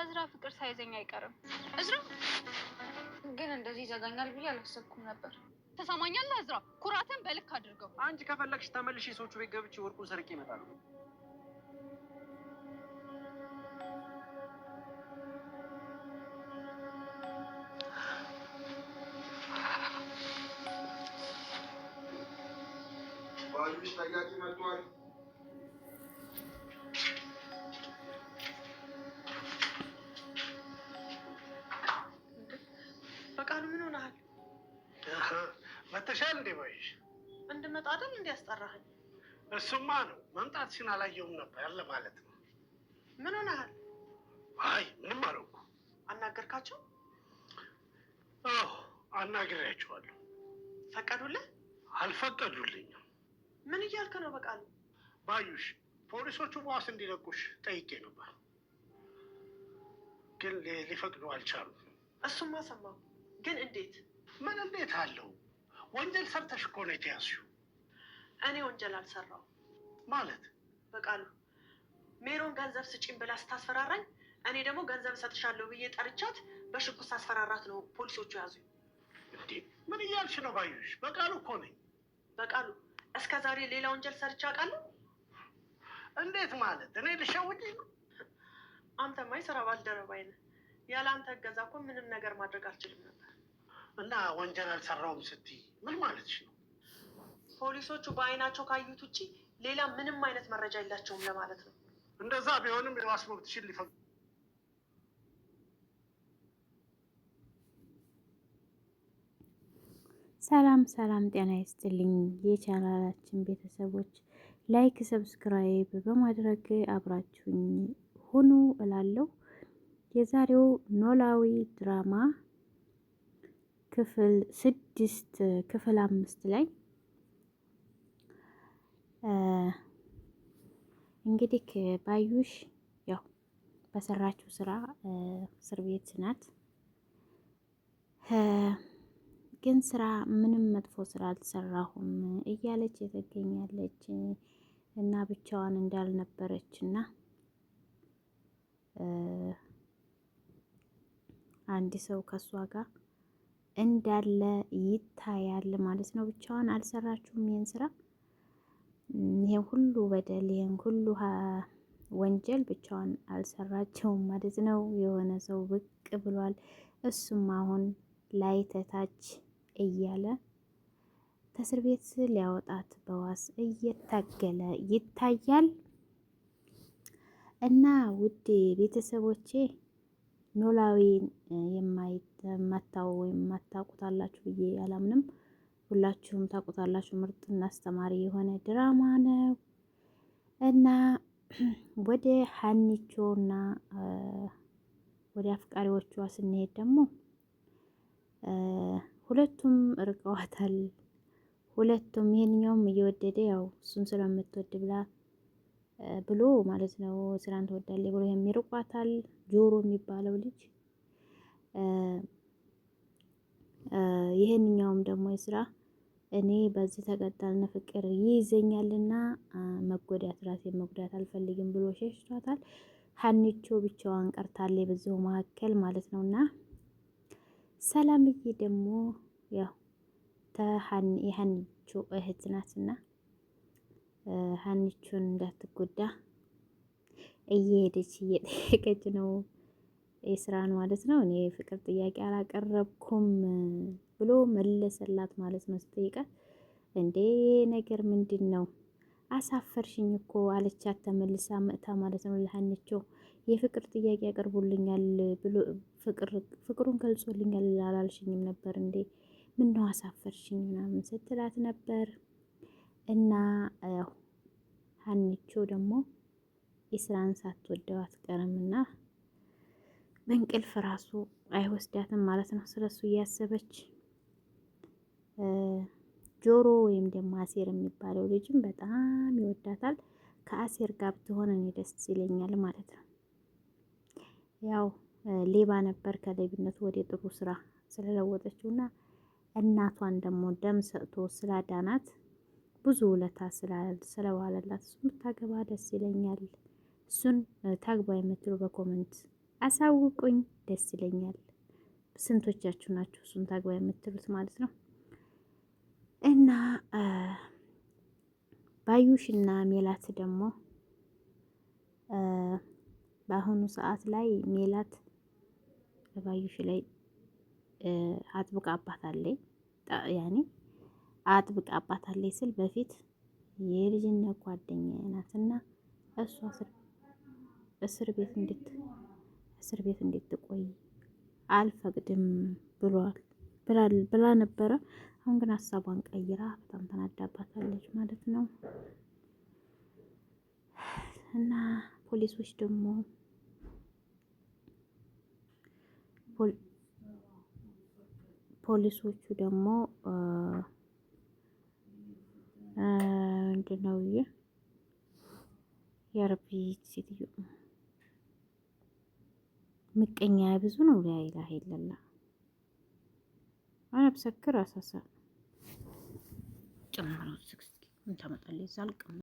ከእዝራ ፍቅር ሳይዘኝ አይቀርም። እዝራ ግን እንደዚህ ይዘጋኛል ብዬ አላሰብኩም ነበር። ትሰማኛለህ? እዝራ ኩራትን በልክ አድርገው። አንቺ ከፈለግሽ ተመልሼ ሰዎቹ ቤት ገብቼ ወርቁን ሰርቄ እመጣለሁ። ባዩሽ ጠያቂ መጥቷል። በቃሉ ምን ሆነሃል? መተሻል እንዴ ባዩሽ? እንድመጣ አይደል እንዲ ያስጠራኸኝ? እሱማ ነው መምጣትሽን አላየሁም ነበር ለማለት ነው። ምን ሆነሃል? አይ ምንም አልሆንኩም። አናገርካቸው? አዎ አናግሬያቸዋለሁ። ፈቀዱልህ? አልፈቀዱልኝም። ምን እያልክ ነው በቃሉ? ባዩሽ ፖሊሶቹ በዋስ እንዲለቁሽ ጠይቄ ነበር፣ ግን ሊፈቅዱ አልቻሉም። እሱማ ሰማሁ፣ ግን እንዴት? ምን እንዴት አለው? ወንጀል ሰርተሽ እኮ ነው የተያዝሽው። እኔ ወንጀል አልሰራሁም። ማለት በቃሉ ሜሮን ገንዘብ ስጪኝ ብላ ስታስፈራራኝ እኔ ደግሞ ገንዘብ እሰጥሻለሁ ብዬ ጠርቻት በሽጉጥ ሳስፈራራት ነው ፖሊሶቹ ያዙኝ። እንዴ ምን እያልሽ ነው ባዩሽ? በቃሉ እኮ ነኝ። በቃሉ እስከ ዛሬ ሌላ ወንጀል ሰርቼ አውቃለሁ? እንዴት ማለት? እኔ ልሸውድሽ ነው? አንተማ የስራ ባልደረባዬ ነህ። ያለ አንተ እገዛ እኮ ምንም ነገር ማድረግ አልችልም ነበር። እና ወንጀል አልሰራውም ስትይ ምን ማለትሽ ነው? ፖሊሶቹ በአይናቸው ካዩት ውጪ ሌላ ምንም አይነት መረጃ የላቸውም ለማለት ነው። እንደዛ ቢሆንም የዋስ መብትሽን ሰላም ሰላም፣ ጤና ይስጥልኝ የቻናላችን ቤተሰቦች፣ like subscribe በማድረግ አብራችሁኝ ሁኑ እላለሁ። የዛሬው ኖላዊ ድራማ ክፍል 6 ክፍል 5 ላይ እንግዲህ ባዩሽ ያው በሰራችው ስራ እስር ቤት ናት። ግን ስራ ምንም መጥፎ ስራ አልሰራሁም እያለች ትገኛለች እና ብቻዋን እንዳልነበረች እና አንድ ሰው ከሷ ጋር እንዳለ ይታያል ማለት ነው። ብቻዋን አልሰራችሁም ይህን ስራ፣ ይሄን ሁሉ በደል፣ ይሄን ሁሉ ወንጀል ብቻዋን አልሰራቸውም ማለት ነው። የሆነ ሰው ብቅ ብሏል። እሱም አሁን ላይ ተታች እያለ ከእስር ቤት ሊያወጣት በዋስ እየታገለ ይታያል። እና ውድ ቤተሰቦቼ ኖላዊን የማታው ወይም የማታውቁታላችሁ ብዬ አላምንም። ሁላችሁም ታውቁታላችሁ። ምርጥና አስተማሪ የሆነ ድራማ ነው እና ወደ ሀኒቾና ወደ አፍቃሪዎቿ ስንሄድ ደግሞ ሁለቱም ርቀዋታል። ሁለቱም ይሄንኛውም እየወደደ ያው እሱን ስለምትወድ ብላ ብሎ ማለት ነው ስራን ትወዳለች ብሎ የሚርቋታል። ጆሮ የሚባለው ልጅ ይሄንኛውም ደግሞ የስራ እኔ በዚህ ተቀጣልነ ፍቅር ይይዘኛልና መጎዳት ራሴን መጉዳት አልፈልግም ብሎ ሸሽቷታል። ሀኒቾ ብቻዋን ቀርታለች በዚሁ መካከል ማለት ነውና ሰላምዬ ደግሞ ያው የሀኒቾ እህት ናትና ሀኒቾን እንዳትጎዳ እየሄደች እየጠየቀች ነው የስራን ማለት ነው። እኔ ፍቅር ጥያቄ አላቀረብኩም ብሎ መለሰላት ማለት ነው። ስጠይቃት እንዴ ነገር ምንድን ነው አሳፈርሽኝ እኮ አለቻት። ተመልሳ መጥታ ማለት ነው ለሀኒቾ የፍቅር ጥያቄ ያቀርቡልኛል ብሎ ፍቅሩን ገልጾልኛል አላልሽኝም ነበር እንዴ? ምን ነው አሳፈርሽኝ ምናምን ስትላት ነበር። እና ያው ሀኒቾ ደግሞ የስራን ሳትወደው አትቀርም እና በእንቅልፍ ራሱ አይወስዳትም ማለት ነው። ስለሱ እያሰበች ጆሮ ወይም ደግሞ አሴር የሚባለው ልጅም በጣም ይወዳታል። ከአሴር ጋር ብትሆን እኔ ደስ ይለኛል ማለት ነው። ያው ሌባ ነበር ከሌብነቱ ወደ ጥሩ ስራ ስለለወጠችው እና እናቷን ደግሞ ደም ሰጥቶ ስላዳናት ብዙ ውለታ ስለዋለላት እሱን ብታገባ ደስ ይለኛል። እሱን ታግባ የምትሉ በ comment አሳውቁኝ፣ ደስ ይለኛል። ስንቶቻችሁ ናችሁ እሱን ታግባ የምትሉት ማለት ነው? እና ባዩሽና ሜላት ደግሞ በአሁኑ ሰዓት ላይ ሜላት ባዩሽ ላይ አጥብቃ አባታለች። ያኔ አጥብቃ አባታለች ስል በፊት የልጅነት ጓደኛዬ ናትና እሷ እስር ቤት እንድት እስር ቤት እንድትቆይ አልፈቅድም ብሏል ብላ ነበረ። አሁን ግን ሀሳቧን ቀይራ በጣም ተናዳባታለች ማለት ነው። እና ፖሊሶች ደግሞ ፖሊሶቹ ደግሞ ምንድን ነው የረቢ ሴትዮ ምቀኛ ብዙ ነው። ላኢላሀ ኢለላህ አነ ብሰክር አሳሳ ጨምሮ ምን ታመጣለች? ዛልቅም